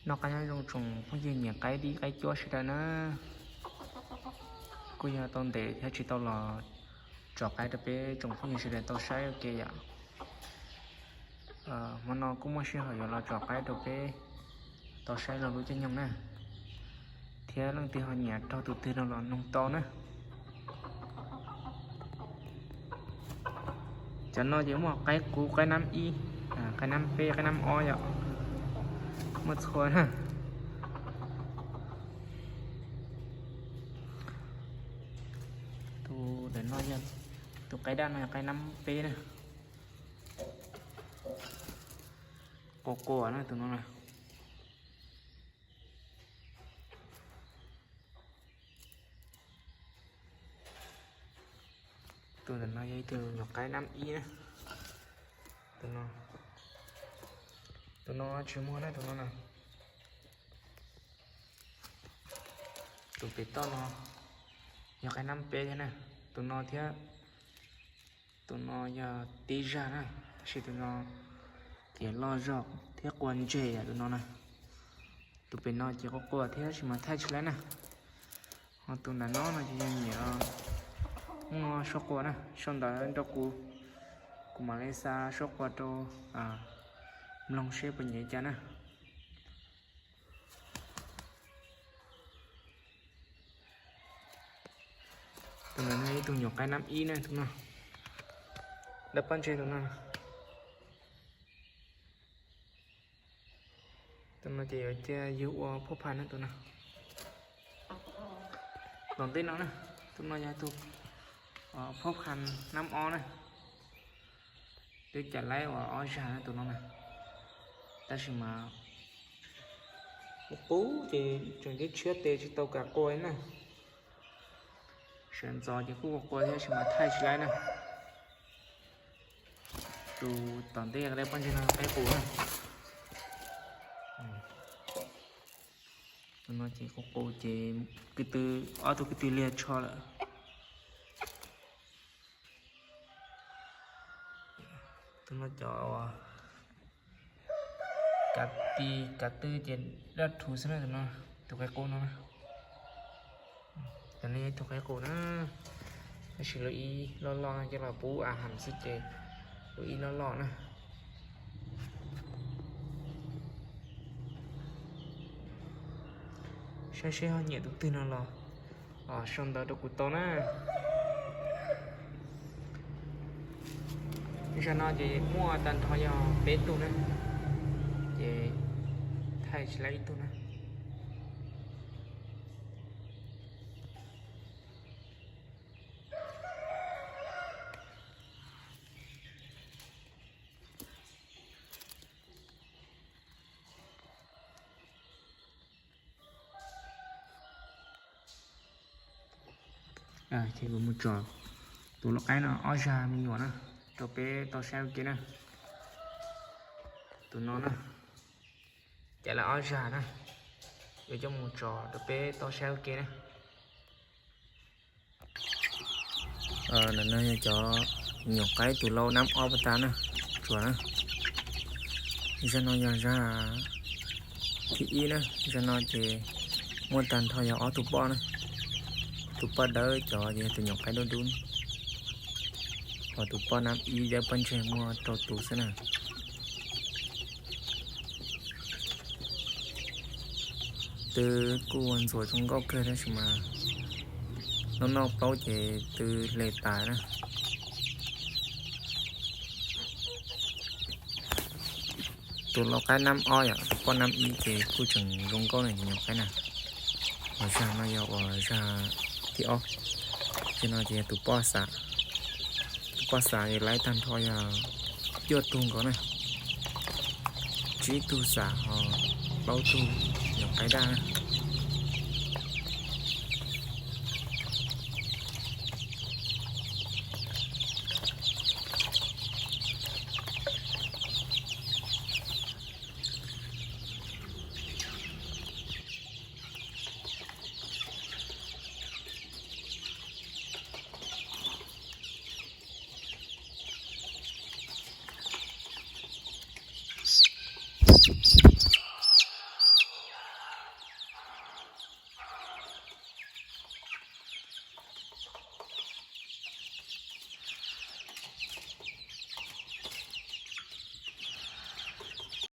Noj qab nyob zoo tsoom phooj ywg nyiam qaib dib qaib cuab sawv daws na. Kuj yog tau ntev thiab tsis tau los tso qaib rau peb tsoom phooj ywg sawv daws tau saib ua ke yom. Hmo no kuj muaj sij hawm yuav los tso qaib rau peb tau saib los lub caij nyoog na. Thiab leej twg ho nyiam raug tus twg no los noog tau na. Cov no ces muaj qaib qub, qaib nab ib, qaib nab peb, qaib nab ob yom. Muaj txhua na. Tus ntawm no yog tus qaib daj no yog qaib nab peb na. Qua qua na tus no na. Tus ntawm no yog ib tug nyuam qaib nab ib na. Tus no, tus no tsis muag na tus no na. Tus pem toj no yog qaib nab peb thiab na. Tus no thiab, tus no yog tib zag na, tab sis tus no ces loj zog thiab qua ntseg yom tus no na. Tus pem no ces qua qua thiab tab sis mas thaij tsis laib na. Ho tus nram no no ces yog nyiam muaj suab qua na, sau ntawv nrog kuv, kuv mam li xa suab qua rau mloog seb puas nyiam li cas na. Tus no yog ib tug nyuam qaib nab ib na tus no. Dawb pob ntseg tus no. Tus no ces yuav cia yug ua phob phas na tus no. Tom ntej no na, tus no yog tus phob phas nab ob na. Twb cais laib uas ob zag na tus no na. Tab sis mas qub qub ces tseem tib tshiab tes tsis tau kam qua li na. Sawv ntxov ces kuj qua qua thiab tab sis mas thaij tsis laib na. Tus tom ntej dawb pob ntseg no qaib qus na. Tus no ces qus qus ces kws tw, ob tug kws tw liag tsho lawm. Tus no cov uas kav ti kav tw ces daj rhuv xwb na tus no, tus qaib qus no na. Cov no yog ib tug qaib qus na, tab sis lub ib loj loj no coj los pub a ham xwb ces lub ib loj loj na. Saib seb ho nyiam tus twg no los sau ntawv rau kuv tau na. Zag no ces muaj tag nrho yog peb tug na, ces thaij tsis laib ib tug na. Ces kuv mus tso tus lau qaib no ob zag me nyuam na rau peb tau saib ua ke na. Tus no na, cais lawm ob zag na, yuav coj mus tso rau peb tau saib ua ke na. Ntawm no yog cov nyuam qaib tus lau nab ob pas tas na, tsuas na. Zag no yog zag thib ib na, zag no ces muaj tag nrho yog ob tug poj na. Tus poj dawb cov ces yog tus nyuam qaib dub dub, ho tus poj nab ib dawb pob ntseg muaj rau tus xwb na. Twb kuj ua ntxuav zoo nkauj kawg tab sis mas noj noj plaub ces twb hle tas na. Tus lau qaib nab ob yom, tus poj nab ib ces kuj tseem zoo nkauj na, nyuam qaib na. Ho zag no yog uas zag thib ob, zag no ces yog tus poj xav. Tus poj xav ces laib tag nrho yog cuaj tug nkaus na, tsib tug xav ho plaub tug nyuam qaib daj na.